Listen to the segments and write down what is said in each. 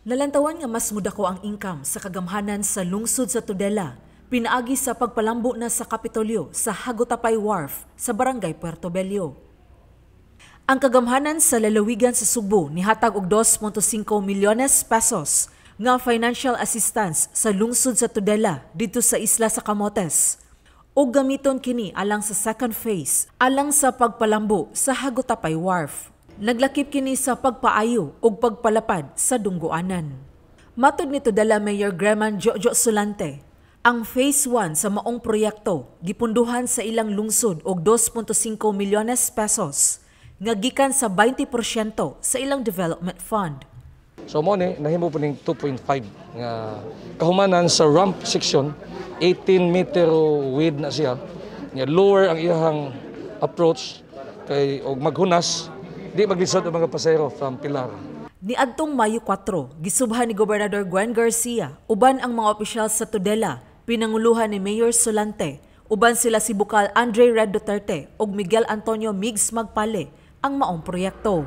Nalantawan nga mas mudako ang income sa kagamhanan sa lungsod sa Tudela pinaagi sa pagpalambo na sa Kapitolyo sa Hagutapay Wharf sa Barangay Puerto Bello. Ang kagamhanan sa lalawigan sa Sugbo nihatag og 2.5 milyones pesos nga financial assistance sa lungsod sa Tudela didto sa isla sa Camotes. Ug gamiton kini alang sa second phase alang sa pagpalambo sa Hagutapay Wharf. Naglakip kini sa pagpaayo ug pagpalapad sa dunggoanan. Matod ni Tudela Mayor Greman Jojo Solante, ang phase 1 sa maong proyekto gipunduhan sa ilang lungsod og 2.5 milyones pesos nga gikan sa 20% sa ilang development fund. So mo ni nahimo po ning 2.5 nga kahumanan sa ramp section, 18 meter width na siya. Nga lower ang iyang approach kay og maghunas di maglisod ang mga pasahero from Pilar. Niadtong Mayo 4, gisubhan ni Gobernador Gwen Garcia uban ang mga opisyal sa Tudela, pinanguluhan ni Mayor Solante, uban sila si Bukal Andre Red Duterte ug Miguel Antonio Migs Magpale ang maong proyekto.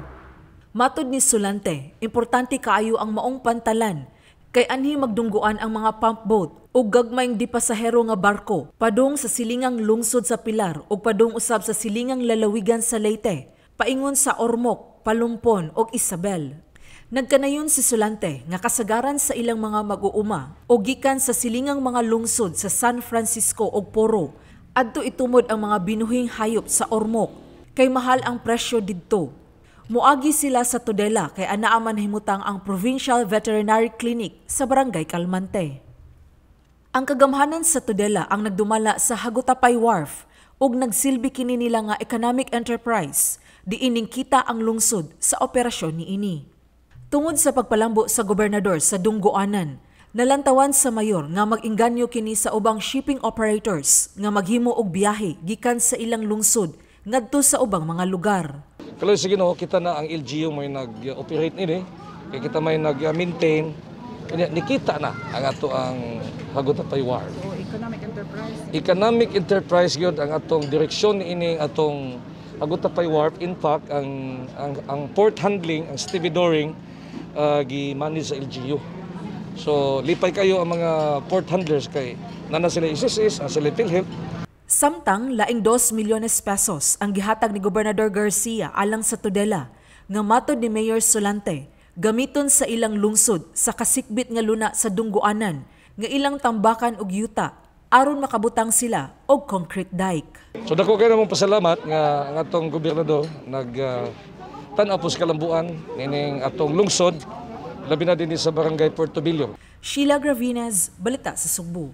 Matod ni Solante, importante kaayo ang maong pantalan kay anhi magdunggoan ang mga pump boat ug gagmayng di pasahero nga barko padung sa silingang lungsod sa Pilar ug padung usab sa silingang lalawigan sa Leyte, paingon sa Ormoc, Palumpon ug Isabel. Nagkanayon si Solante nga kasagaran sa ilang mga mag-uuma o gikan sa silingang mga lungsod sa San Francisco ug Poro adto itumod ang mga binuhing hayop sa Ormoc kay mahal ang presyo didto. Muagi sila sa Tudela kay anaa man himutang ang Provincial Veterinary Clinic sa Barangay Calmante. Ang kagamhanan sa Tudela ang nagdumala sa Hagutapay Wharf ug nagsilbi kini nila nga economic enterprise diining kita ang lungsod sa operasyon niini. Tungod sa pagpalambo sa gobernador sa Dunggoanan, nalantawan sa mayor nga mag-inganyo kini sa ubang shipping operators nga maghimo og biyahe gikan sa ilang lungsod ngadto sa ubang mga lugar. Kaloy sa Ginoo, kita na ang LGU may nag-operate nini, kay kita may nag-maintain. Kanya nikita na ang ato ang Hagutapay Wharf. So, economic enterprise. Economic enterprise gyud ang atong direksyon niini atong Hagutapay Wharf. In fact, ang port handling, ang stevedoring, gi-manage sa LGU. So lipay kayo ang mga port handlers kay nana sila SSS, na sila PhilHealth. Samtang laing 2 milyones pesos ang gihatag ni Gobernador Garcia alang sa Tudela nga matod ni Mayor Solante gamiton sa ilang lungsod sa kasikbit nga luna sa Dunggoanan nga ilang tambakan og yuta aron makabutang sila og concrete dike. So dako kayo namong pasalamat nga ang atong gobernador nag tan-aw po sa kalambuan nining atong lungsod, labi na dinhi sa Barangay Puerto Bello. Sheila Gravines, Balita sa Sugbo.